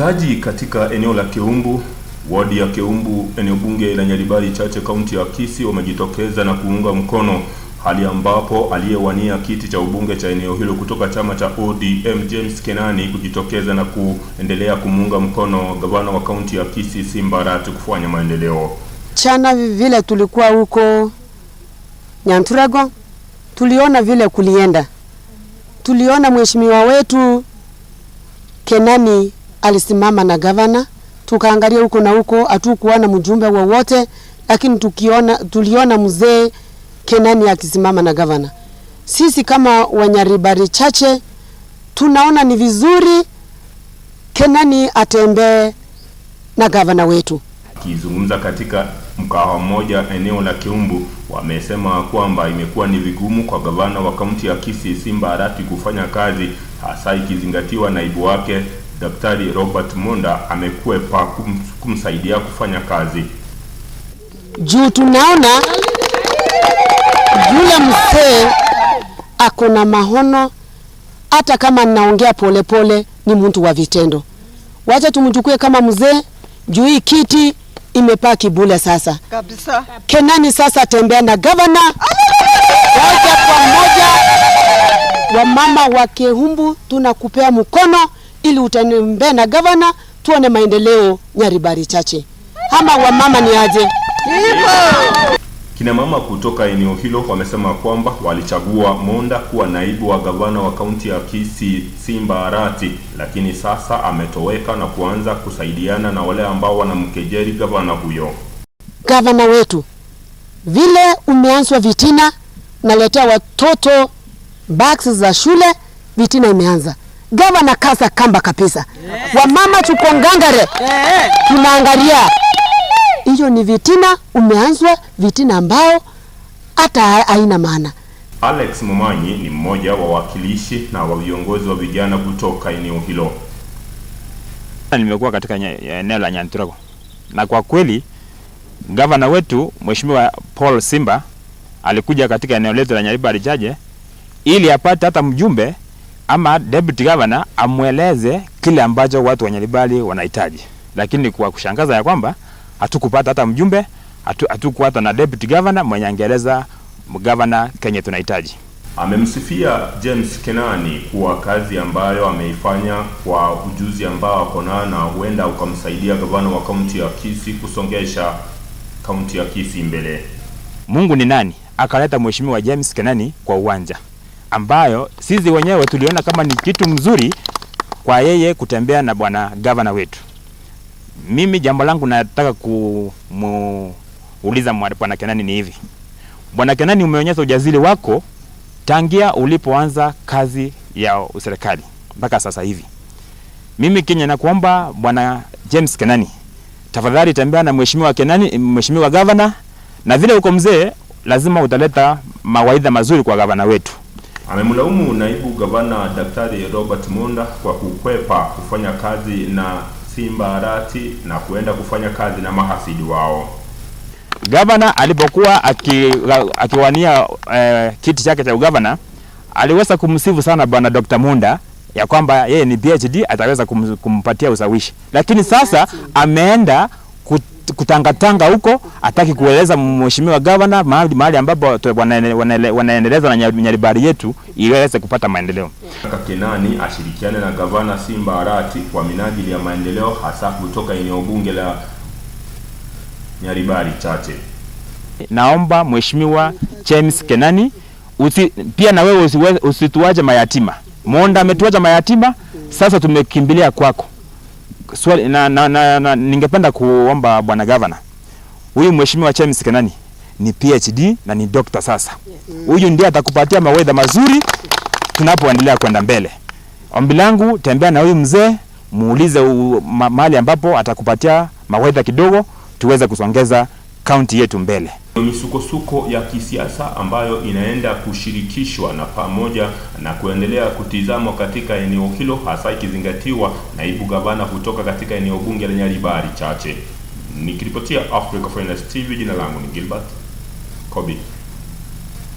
Wakaji katika eneo la Keumbu, wadi ya Keumbu, eneo bunge la Nyaribari Chache, kaunti ya Kisii, wamejitokeza na kuunga mkono hali ambapo aliyewania kiti cha ubunge cha eneo hilo kutoka chama cha ODM James Kenani kujitokeza na kuendelea kumuunga mkono gavana wa kaunti ya Kisii Simba Arati kufanya maendeleo. Chana vile tulikuwa huko Nyanturago, tuliona vile kulienda. Tuliona mheshimiwa wetu Kenani alisimama na gavana, tukaangalia huko na huko, hatukuona mjumbe wowote, lakini tuliona mzee Kenani akisimama na gavana. Sisi kama Wanyaribari Chache tunaona ni vizuri Kenani atembee na gavana wetu. Akizungumza katika mkahawa mmoja eneo la Keumbu, wamesema kwamba imekuwa ni vigumu kwa gavana wa kaunti ya Kisii Simba Arati kufanya kazi, hasa ikizingatiwa naibu wake Daktari Robert Monda amekwepa kumsaidia kufanya kazi. Juu tunaona yule mzee ako na mahono, hata kama naongea polepole ni mtu wa vitendo. Wacha tumchukue kama mzee, juu hii kiti imepaki bule sasa. Kabisa. Kenani sasa tembea na gavana moja kwa moja. Wamama wa Keumbu tunakupea mkono ili utembee na gavana, tuone maendeleo Nyaribari Chache. Ama wamama ni aje? Kina mama kutoka eneo hilo wamesema kwamba walichagua Monda kuwa naibu wa gavana wa kaunti ya Kisii Simba Arati, lakini sasa ametoweka na kuanza kusaidiana na wale ambao wanamkejeli gavana huyo. Gavana wetu, vile umeanzwa vitina, naletea watoto bags za shule, vitina imeanza. Gavana kasa kamba kabisa. Wamama tuko ngangare, tunaangalia. Hiyo ni vitina, umeanzwa vitina ambao hata haina maana. Alex Momanyi ni mmoja wa wawakilishi na wa viongozi wa vijana kutoka eneo hilo. Nimekuwa katika eneo la Nyanturago, na kwa kweli gavana wetu Mheshimiwa Paul Simba alikuja katika eneo letu la Nyaribari Chache ili apate hata mjumbe ama deputy governor amweleze kile ambacho watu wa Nyaribari wanahitaji. Lakini kwa kushangaza ya kwamba hatukupata hata mjumbe, hatukuata na deputy governor mwenye angeeleza governor kenye tunahitaji. Amemsifia James Kenani kuwa kazi ambayo ameifanya kwa ujuzi ambao ako nao na huenda ukamsaidia gavana wa kaunti ya Kisii kusongesha kaunti ya Kisii mbele. Mungu ni nani akaleta Mheshimiwa James Kenani kwa uwanja, ambayo sisi wenyewe tuliona kama ni kitu mzuri kwa yeye kutembea na bwana gavana wetu. Mimi jambo langu nataka kumuuliza bwana Kenani ni hivi. Bwana Kenani, umeonyesha ujasiri wako tangia ulipoanza kazi ya serikali mpaka sasa hivi. Mimi Kenya nakuomba bwana James Kenani, tafadhali tembea na Mheshimiwa Kenani, Mheshimiwa gavana, na vile uko mzee lazima utaleta mawaidha mazuri kwa gavana wetu. Amemlaumu naibu gavana Daktari Robert Monda kwa kukwepa kufanya kazi na Simba Arati na kuenda kufanya kazi na mahasidi wao. Gavana alipokuwa akiwania kiti chake cha ugavana, aliweza kumsifu sana bwana Dr. Monda ya kwamba yeye ni PhD, ataweza kumpatia ushawishi. Lakini sasa ameenda kutangatanga huko, hataki kueleza mheshimiwa gavana mahali ambapo wanaendeleza na Nyaribari yetu iweze kupata maendeleo. Kenani ashirikiane na gavana Simba Arati kwa minajili ya maendeleo, hasa kutoka eneo bunge la Nyaribari Chache. Naomba mheshimiwa James Kenani pia na wewe usituache mayatima. Monda ametuacha mayatima, sasa tumekimbilia kwako. Swali, na ningependa kuomba bwana gavana, huyu mheshimiwa James Kenani ni PhD na ni doctor sasa. Huyu ndiye atakupatia mawaidha mazuri tunapoendelea kwenda mbele. Ombi langu, tembea na huyu mzee, muulize mahali ambapo atakupatia mawaidha kidogo tuweze kusongeza kaunti yetu mbele. Misukosuko ya kisiasa ambayo inaenda kushirikishwa na pamoja na kuendelea kutizamwa katika eneo hilo, hasa ikizingatiwa naibu gavana kutoka katika eneo bunge la Nyaribari Chache. Nikiripotia Africa Finest TV, jina langu ni Gilbert Kobi.